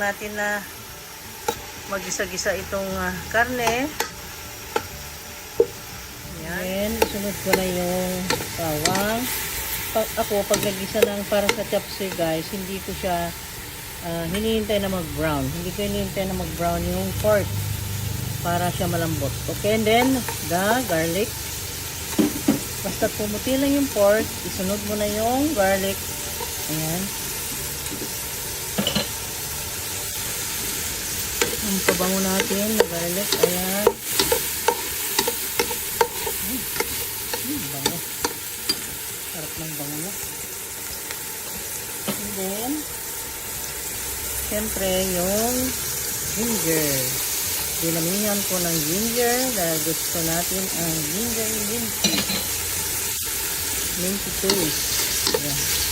natin na magisa-gisa itong karne. Yan, sunod ko na yung bawang. Pag nagisa ng para sa chop suey guys, hindi ko siya hinihintay na mag-brown. Hindi ko hinihintay na mag-brown yung pork para siya malambot. Okay, and then the garlic. Basta pumuti lang yung pork, isunod mo na yung garlic. Ayan. Ang pabango natin na garlic. Ayan. Bango. Sarap ng bango na. And then, siyempre, yung ginger. Dinamihan ko ng ginger dahil gusto natin ang ginger minty. Minty paste. Ayan.